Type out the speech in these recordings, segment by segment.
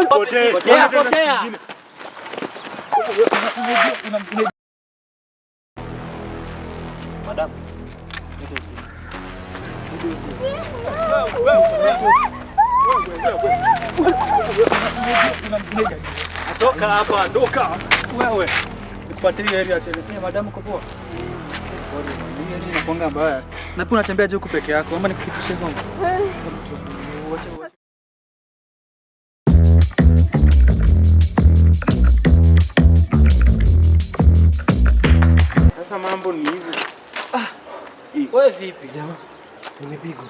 Potea. Potea, potea. Madam. Nipe simu. Toka hapa, toka. Wewe. Nikupatie hiyo area tena. Eh, madam uko poa? Hii area inakuanga mbaya. Na pia unatembea je huku peke yako? Ama nikufikishe home? Wacha wacha. Sasa mambo ni hivi. Wewe vipi? Jamaa, nimepigwa.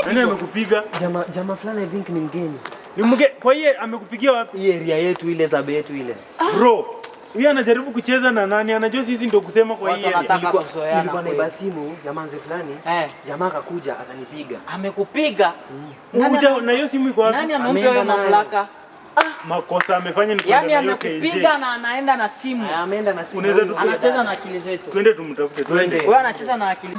Nani amekupiga? Jamaa jamaa fulani I think ni mgeni. Ni mge, kwa hiyo amekupigia wapi? Hii area yetu ile zabe yetu ile. Bro, huyu anajaribu kucheza na nani? Anajua sisi ndio kusema kwa hii Watu area. wanataka Nilikuwa kuzoeana nilikuwa kweli. naiba simu ya manze fulani. Eh. Jamaa akakuja akanipiga. Amekupiga. Nani Kuja na hiyo simu iko wapi? Nani amempa Ameenda hiyo nayo. mamlaka? Makosa amefanya ni kwenda Yaani na hiyo KJ. amekupiga na anaenda na simu. Ah, Ameenda na simu. Unaweza Huyu tu- Anacheza na akili zetu. Twende tumtafute, twende. Wewe anacheza na akili.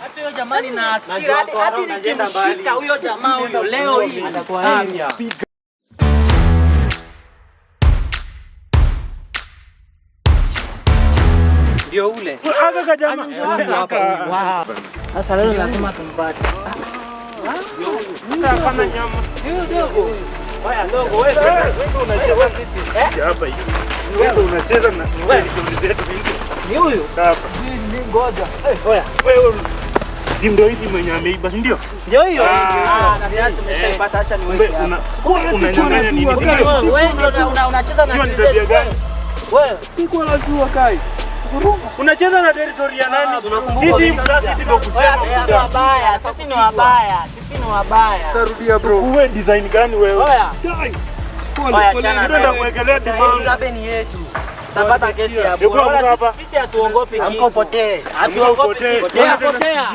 Hata huyo jamani na hasira hadi Najua hadi kwa roho nikimshika huyo jamaa huyo leo hii. Atakuwa area. Ndio ule. Aka kajamaa. Hapa Wow. Sasa leo lazima tumpate. Hapana nyama. Huyo dogo. Haya dogo wewe. Wewe unacheza hapa hivi. Wewe unacheza na shughuli zetu hizi. Ni huyu. Hapa. Ngoja. Oya. Wewe si ndio hizi mwenye ameiba, si ndio? Ndio hiyo. Ah. Ah, na viatu tumeshaipata acha Kumbe niweke hapa. una unanyang'anya nini? Si ndio? Wewe ndio unacheza na Hiyo ni akili tabia zetu. gani? Wewe. Unacheza na territory ya nani? Sisi mtaa sisi ndio Oya, kusema. sisi ni wabaya, sisi ni wabaya, sisi ni wabaya. Uwe design gani wewe? Oya. Dai. Oya, chana Ndio naye. ndakuwekelea demand. Zabe ni yetu. Tapata kesi ya Hebu bure. amka Wala hapa. sisi hatuongopi kitu. Amka upotee. Hatuogopi Upotee. kitu. Potea, potea.